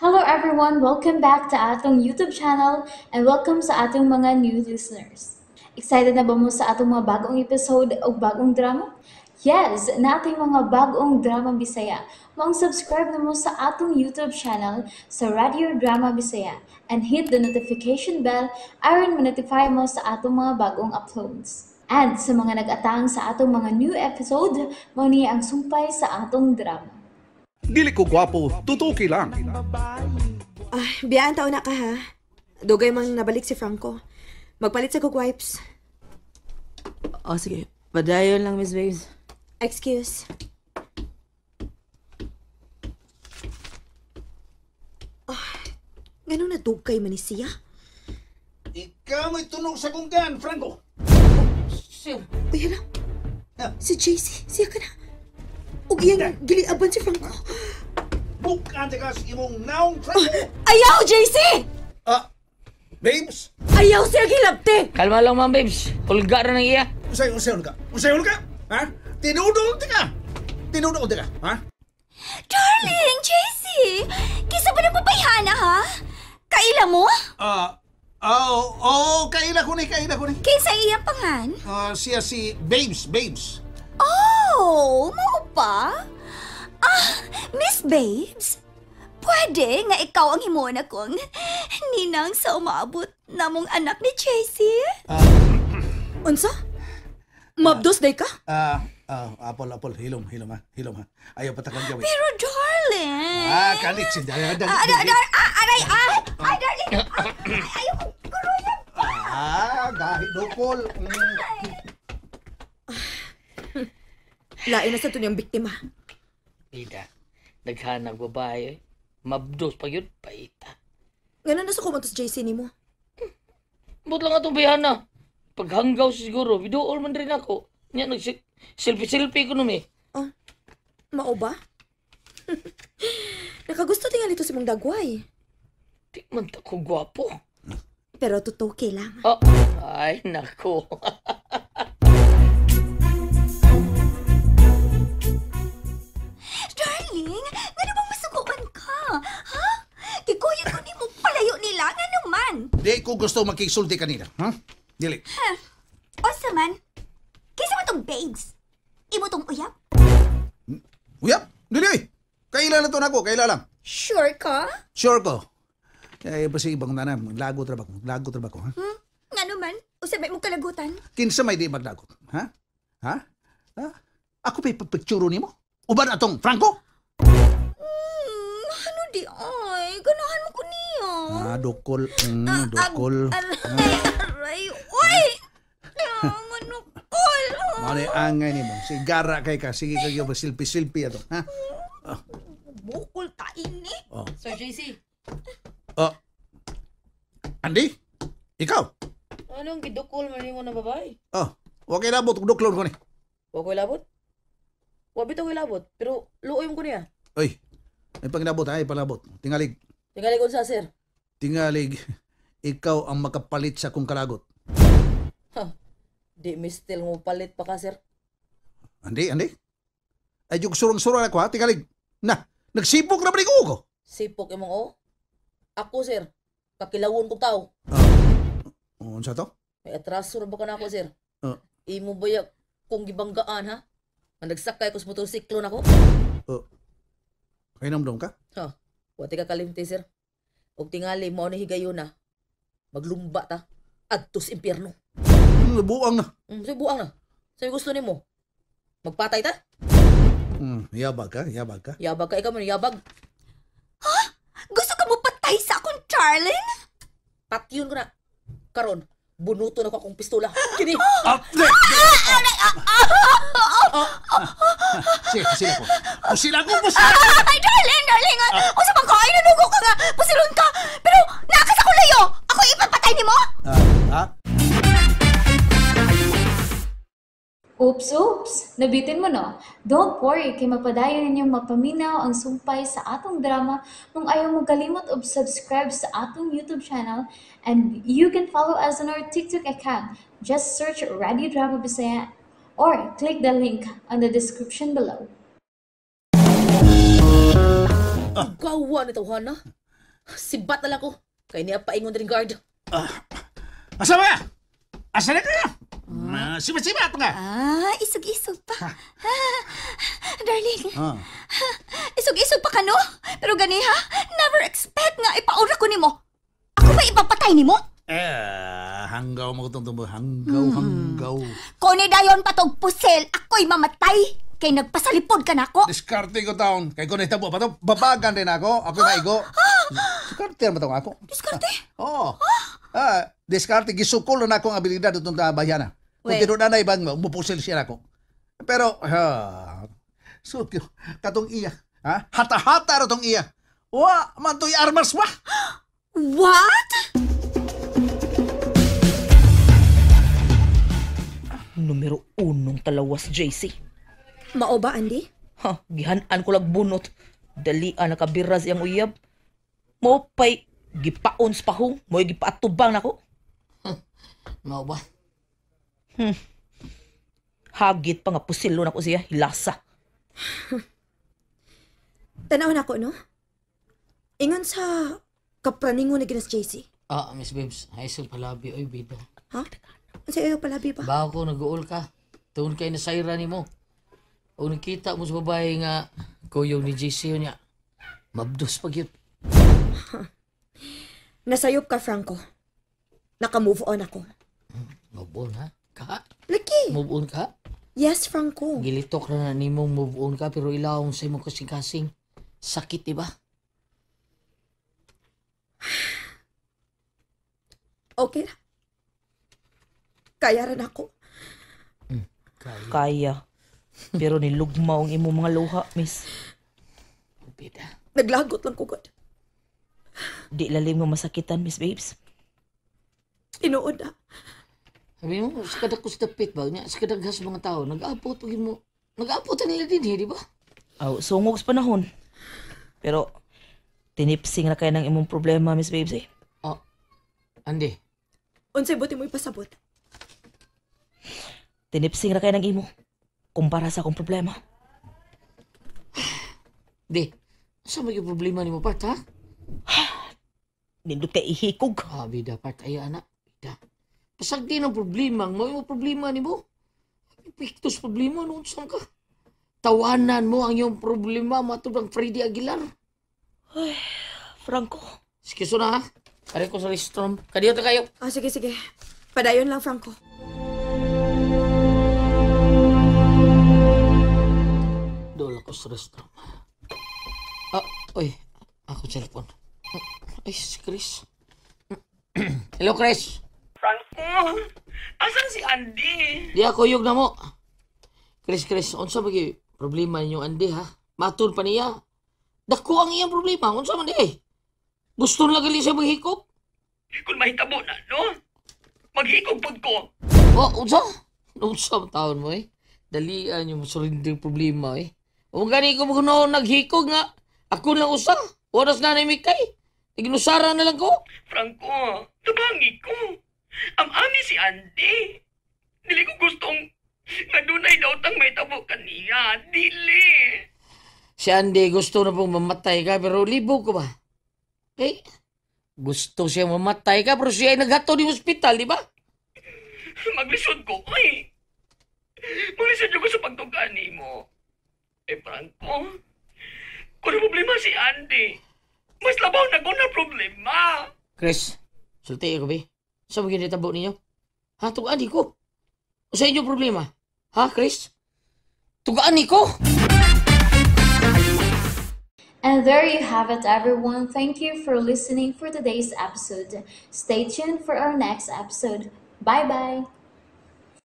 Hello everyone! Welcome back to atong YouTube channel and welcome sa atong mga new listeners. Excited na ba mo sa atong mga bagong episode o bagong drama? Yes! Nating mga bagong drama Bisaya. Maong subscribe na mo sa atong YouTube channel sa Radio Drama Bisaya and hit the notification bell aron ma-notify mo sa atong mga bagong uploads. And sa mga nag-atang sa atong mga new episode, mao ni ang sumpay sa atong drama. Dili ko gwapo, tutuki lang. Ay, biyaan taon na ka ha. Dugay mang nabalik si Franco. Magpalit sa kog wipes. Oh, sige. Padayon lang, Miss Babes. Excuse. Oh, nganong nadugay man ni siya? Ikaw may tunog sa gunggan, Franco. Sir. Uy, hala. Si JC, siya ka na. Ug iyang giliaban si Franco. Bukan ka sa imong naong, Franco. Ayaw, JC! Ah, babes? Ayaw siya gilabte! Kalma lang, ma'am, babes. Pulga ra ng iya. Usay, usay ka. Usay ka? Ha? Tinudol ka. Tinudol ka, ha? Darling, JC! Kisa ba ng babayhana, ha? Kaila mo? Oh, kaila ko ni, kaila ko ni. Kinsa iyang pangan? Siya si Babes, Babes. Oh, mao pa? Ah, Miss Babes, pwede nga ikaw ang himuon akong ninang sa umaabot namong anak ni JC? Unsa? Mabdos day ka? Apol, apol, hilom, hilom ha, hilom ha. Ayaw patakang gawin. Pero darling! Ah, kalit si Dara. Aray, ah! Ay, darling! Ayaw ko kuruyan pa! Ah, dahil dukol. Lain na sa to niyang biktima. Ida, naghanag babae. Mabdos pa yun, paita. Ngano na sa kumantos JC nimo? But lang atong bayhana. Paghanggaw siguro, biduol man rin ako. Nya, nag-selfie-selfie ko nun eh. Oh, mao ba? Nakagusto tingali to si mong dagway. Di man ta ko gwapo. Pero tutuki lang. Oh, ay, nako. Darling, ngano bang masukuan ka? Ha? Gikuya ko nimo palayo nila, ngano man? Di ko gusto makisulti kanina, ha? Dili. Ha? Unsa man? Kinsa man tong babes? Imo tong uyab? Uyab? Dili. Kaila lang to nako, kaila lang. Sure ka? Sure ko. Eh, basta ibang nanam, lagot ra ba ko? Lagot ra ba ko, ha? Hmm? Ngano man? Usa ba imong kalagutan? Kinsa may di maglagot, ha? Ha? Ha? Ako pa'y pagpicturo nimo? Uban atong Franco? Ano di ay? Ganahan mo ko niya. Ah, dukol. Dukol. Aray, aray. Uy! Manukol. Mali angay nimo. Sigara kay ka. Sige kayo ba silpi-silpi ato, ha? Oh. Bukol ta ini. Oh. Sir JC. Oh. Andy? Ikaw? Anong gidukol man nimo na babae? Oh, wa kay labot og duklon ko ni. Wa koy labot? Wa bitaw koy labot, pero luoy mo ko niya. Oy. Ay panginabot, ay palabot. Tingalig. Tingalig unsa, sir? Tingalig, ikaw ang makapalit sa akong kalagot. Ha. Di mistil mo palit pa ka, sir. Andi, andi. Ay jug surong-surong ako ha, tingalig. Na, nagsipok na ba ko? Sipok imong o? Ako, sir. Kakilawon kong tao. Unsa to? May atraso na ba ka na ako, sir? Imo ba ya kung gibanggaan, ha? Nga nagsakay ko sa motorsiklo na ko? Kainomdom ka? Ha, wati ka kalimti, sir. Og tingali, mao ni higayon na. Maglumba ta. Adtos impyerno. Buang na. Sa'yo buang na. Sa'yo gusto nimo. Magpatay ta? Yabag ka, yabag ka. Yabag ka, ikaw man, yabag. Ha? Gusto ka mo patay sa akong darling? Patyon ko na. Karon, bunuto na ko akong pistola. Kini! Sila ko. O sila ko, sila ko! Ay, darling, darling! O sa bangka, ay nanugo ka nga! Pusilon ka! Pero, naakas ako layo! Ako ipapatay ni mo? Ha? Oops, oops! Nabitin mo, no? Don't worry, kay mapadayon ninyong mapaminaw ang sumpay sa atong drama kung ayaw mo kalimot og subscribe sa atong YouTube channel, and you can follow us on our TikTok account. Just search Radio Drama Bisaya or click the link on the description below. Gawa ni tawhana. Sibat na lang ko. Kay niya paingon rin guard. Asa ba? Asa na ka? Sibat-sibat nga. Ah, isog-isog pa. Darling, Ah. isog-isog pa ka, no? Pero gani ha, never expect nga ipaura ko nimo. Ako ba ipapatay nimo? Eh, hanggaw mo itong tumbo. Hanggaw, hanggaw. Kuni dayon patog pusil, ako'y mamatay. Kay nagpasalipod ka nako. Diskarte ko taon. Kay kung nahitabo pa to, babagan din ako. Ako maigo. Diskarte ba itong ako? Diskarte? Oo. Ah, diskarte. Gisukol na akong abilidad itong bayana. Kung Wait. tinuod na ibang mupusil siya ako. Pero, ha, so, katong iya. Ha? Hata-hata ra tong iya. Wa, man to'y armas wa. What? Numero unong talawas, JC. Mao ba, Andy? Ha, gihan-an ko lag bunot. Dali nakabiras iyang uyab. Mo pay gipaon sa pahong, mo'y gipaatubang nako. Mao ba? Hagit pa nga pusilo nako siya, hilasa. Tanaw na ako, no? Ingon sa kapraningon na ginas JC. Ah, Miss Babes, ay sa palabi oy bida. Ha? Ang sa iyo palabi ba? Bago ko nag-uol ka. Tuon kay nasayra nimo. O nakita mo sa babae nga kuyog ni JC niya. Mabdos pag yun. Nasayop ka, Franco. Naka-move on ako. Move on, ha? Ka? Laki! Move on ka? Yes, Franco. Gilitok na na nimong move on ka pero ilawong sa imong kasing-kasing. Sakit, di ba? Okay ra. Kaya rin ako. Kaya. Kaya. Pero nilugmaw ang imong mga luha, miss. Bida. Naglagot lang ko, God. Di lalim nga masakitan, Miss Babes. Tinuod na. Sabi mo, sa kadak ko sa dapit ba? Nya, sa kadaghas mga tao, nag-abot pag mo. Nag-abot na nila din, eh, di ba? Aw, sungog sa panahon. Pero, tinipsing na kayo ng imong problema, Miss Babes, eh. Oh, Andy. Unsay buti mo ipasabot. Tinipsing na kayo ng imo. Kumpara sa akong problema. Di, sa may problema nimo, part, ha? Nindot kay ihikog. Ah, bida, part, ay, anak. Bida. Pasag din ang problema, mo yung problema nimo. Epektos problema, noon saan ka? Tawanan mo ang iyong problema, matod ang Freddy Aguilar. Ay, Franco. Sige, so na, ha? Pare ko sa restroom. Kadiyo ta kayo. Ah, sige, sige. Padayon lang, Franco. Dool ako sa restroom. Ah, oy. Ako cellphone. Ay, si Chris. Hello, Chris. Franco, asan si Andy? Di ako yug na mo. Chris, Chris, unsa ba gyud problema ninyong Andy, ha? Matun pa niya. Dako ang iyang problema. Unsa man di eh? Gusto na gali siya maghikog? Kung mahitabo na, no? Maghikog pud ko. Oh, unsa? Unsa man taon mo eh? Dalian yung masurinding problema eh. O gani ko mo naghikog nga. Ako lang usa. Oras na na mikay. Ignusara na lang ko. Franco, tubangi ko. Am-ami si Andy. Dili ko gustong nga dunay daotang may tabo kaniya. Dili. Si Andy gusto na pong mamatay ka pero libog ko ba? Eh, gusto siya mamatay ka pero siya ay naghato di ospital, di ba? Maglisod ko, ay. Maglisod ko sa pagtugani mo. Eh, Franco, kung problema si Andy, mas labaw na ko na problema. Chris, sulti ko, be. Sa mga ginitabo ninyo? Ha, tugaan ko. O sa inyo problema? Ha, Chris? Tugaan ko! And there you have it, everyone. Thank you for listening for today's episode. Stay tuned for our next episode. Bye-bye!